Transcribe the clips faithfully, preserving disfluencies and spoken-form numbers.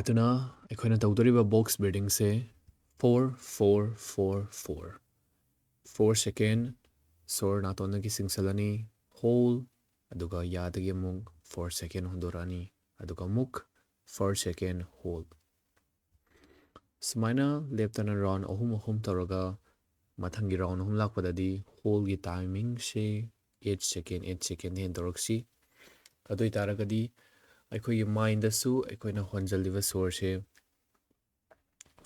ꯑꯗꯨꯅ ꯑꯩꯈꯣꯏꯅ ꯇꯧꯗꯣꯔꯤꯕ box ꯕ꯭ꯔꯤꯗꯤꯡꯁꯦ four four four four, four second ꯁꯣꯔ ꯅꯥꯇꯣꯟꯗꯒꯤ ꯆꯤꯡꯁꯤꯜꯂꯅꯤ, ꯍꯣꯜ, ꯑꯗꯨꯒ ꯌꯥꯗꯒꯤ ꯑꯃꯨꯛ four second ꯍꯣꯟꯗꯣꯔꯛꯑꯅꯤ, ꯑꯗꯨꯒ ꯑꯃꯨꯛ four second ꯍꯣꯜ꯫ ꯁꯨꯃꯥꯏꯅ ꯂꯦꯞꯇꯅ ꯔꯥꯎꯟ ꯑꯍꯨꯝ ꯑꯍꯨꯝ ꯇꯧꯔꯒ ꯃꯊꯪꯒꯤ ꯔꯥꯎꯟ ꯑꯍꯨꯝ ꯂꯥꯛꯄꯗꯗꯤ ꯍꯣꯜꯒꯤ ꯇꯥꯏꯃꯤꯡꯁꯦ eight second, eight second ꯍꯦꯟ ꯇꯧꯔꯛꯁꯤ꯫ ꯑꯗꯨ ꯑꯣꯏ ꯇꯥꯔꯒꯗꯤ ꯑꯩꯈꯣꯏꯒꯤ ꯃꯥꯏꯟꯗꯁꯨ ꯑꯩꯈꯣꯏꯅ ꯍꯣꯟꯖꯜꯂꯤꯕ ꯁꯣꯔꯁꯦ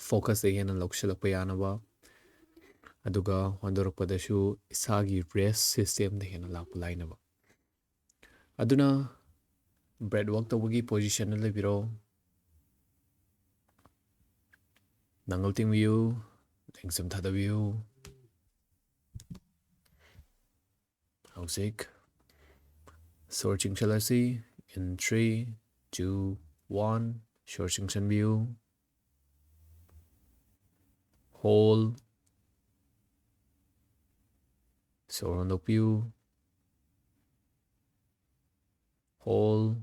ꯐꯣꯀꯁꯇ ꯍꯦꯟꯅ ꯂꯧꯁꯤꯜꯂꯛꯄ ꯌꯥꯅꯕ, ꯑꯗꯨꯒ ꯍꯣꯟꯗꯣꯔꯛꯄꯗꯁꯨ ꯏꯁꯥꯒꯤ ꯔꯦꯁ ꯁꯤꯁꯇꯦꯝꯗ ꯍꯦꯟꯅ ꯂꯥꯛꯄ ꯂꯥꯏꯅꯕ꯫ ꯑꯗꯨꯅ ꯕ꯭ꯔꯦꯠ ꯋꯥꯛ ꯇꯧꯕꯒꯤ ꯄꯣꯖꯤꯁꯟꯗ ꯂꯩꯕꯤꯔꯣ꯫ ꯅꯥꯡꯒꯜ ꯇꯤꯡꯕꯤꯌꯨ, ꯂꯦꯡꯖꯨꯝ ꯊꯥꯗꯕꯤꯌꯨ꯫ ꯍꯧꯖꯤꯛ ꯁꯣꯔ ꯆꯤꯡꯁꯤꯜꯂꯁꯤ꯫ In three, two, one, ꯁꯣꯔ ꯆꯤꯡꯁꯤꯟꯕꯤꯌꯨ꯫ ꯍꯣꯜ꯫ ꯁꯣꯔ ꯍꯣꯟꯗꯣꯛꯄꯤꯌꯨ꯫ ꯍꯣꯜ꯫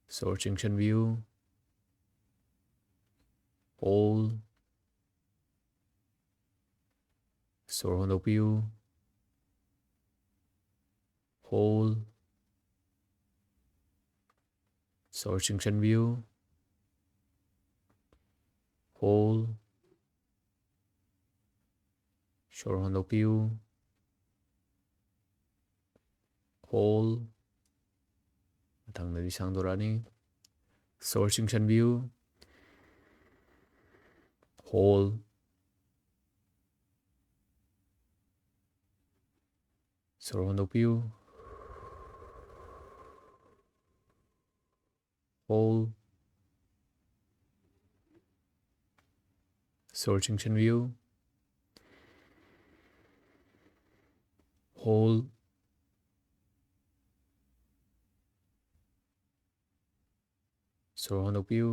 ꯁꯣꯔ ꯆꯤꯡꯁꯤꯟꯕꯤꯌꯨ꯫ ꯍꯣꯜ꯫ ꯁꯣꯔ ꯍꯣꯟꯗꯣꯛꯄꯤꯌꯨ꯫ ꯍꯣꯜ꯫ ꯁꯣꯔ ꯆꯤꯡꯁꯤꯟꯕꯤꯌꯨ꯫ ꯍꯣꯜ꯫ ꯁꯣꯔ ꯍꯣꯟꯗꯣꯛꯄꯤꯌꯨ꯫ ꯍꯣꯜ꯫ ꯃꯊꯪꯗꯗꯤ ꯁꯥꯡꯗꯣꯔꯛꯑꯅꯤ꯫ ꯁꯣꯔ ꯆꯤꯡꯁꯤꯟꯕꯤꯌꯨ꯫ ꯍꯣꯜ꯫ ꯁꯣꯔ ꯍꯣꯟꯗꯣꯛꯄꯤꯌꯨ꯫ ꯍꯣꯜ꯫ ꯁꯣꯔ ꯆꯤꯡꯁꯤꯟꯕꯤꯌꯨ꯫ ꯍꯣꯜ꯫ ꯁꯣꯔ ꯍꯣꯟꯗꯣꯛꯄꯤꯌꯨ꯫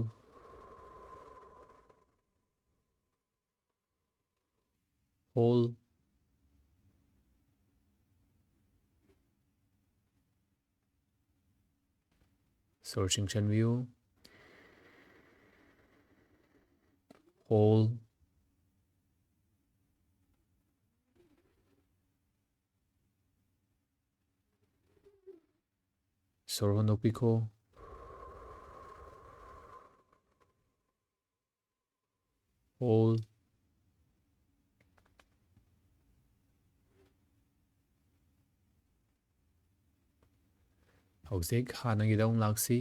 ꯍꯣꯜ꯫ ꯁꯣꯔ ꯆꯤꯡꯁꯤꯟꯕꯤꯌꯨ꯫ Hold꯫ ꯁꯣꯔ ꯍꯣꯟꯗꯣꯛꯄꯤꯈꯣ꯫ Hold꯫ ꯍꯧꯖꯤꯛ ꯍꯥꯟꯅꯒꯤꯗ ꯑꯃꯨꯛ ꯂꯥꯛꯁꯤ꯫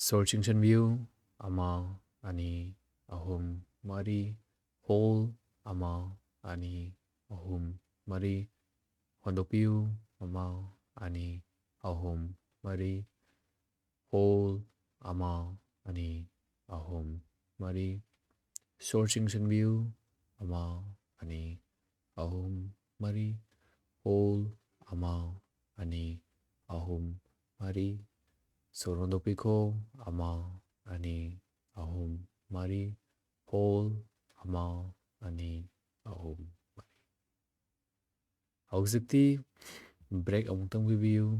ꯁꯣꯔ ꯆꯤꯡꯁꯤꯟꯕꯤꯌꯨ꯫ ꯑꯃ, ꯑꯅꯤ, ꯑꯍꯨꯝ, ꯃꯔꯤ꯫ Hold꯫ ꯑꯃ, ꯑꯅꯤ, ꯑꯍꯨꯝ, ꯃꯔꯤ꯫ ꯍꯣꯟꯗꯣꯛꯄꯤꯌꯨ꯫ ꯑꯃ, ꯑꯅꯤ, ꯑꯍꯨꯝ, ꯃꯔꯤ꯫ Hold꯫ ꯑꯃ, ꯑꯅꯤ, ꯑꯍꯨꯝ, ꯃꯔꯤ꯫ ꯁꯣꯔ ꯆꯤꯡꯁꯤꯟꯕꯤꯌꯨ꯫ ꯑꯃ, ꯑꯅꯤ, ꯑꯍꯨꯝ, ꯃꯔꯤ꯫ Hold꯫ ꯑꯃ, ꯑꯅꯤ, ꯑꯍꯨꯝ, ꯃꯔꯤ꯫ ꯁꯣꯔ ꯍꯣꯟꯗꯣꯛꯄꯤꯈꯣ꯫ ꯑꯃ, ꯑꯅꯤ, ꯑꯍꯨꯝ, ꯃꯔꯤ꯫ Hold꯫ ꯑꯃ, ꯑꯅꯤ, ꯑꯍꯨꯝ, ꯃꯔꯤ꯫ ꯍꯧꯖꯤꯛꯇꯤ break ꯑꯃꯨꯛꯇꯪ ꯄꯤꯕꯤꯌꯨ꯫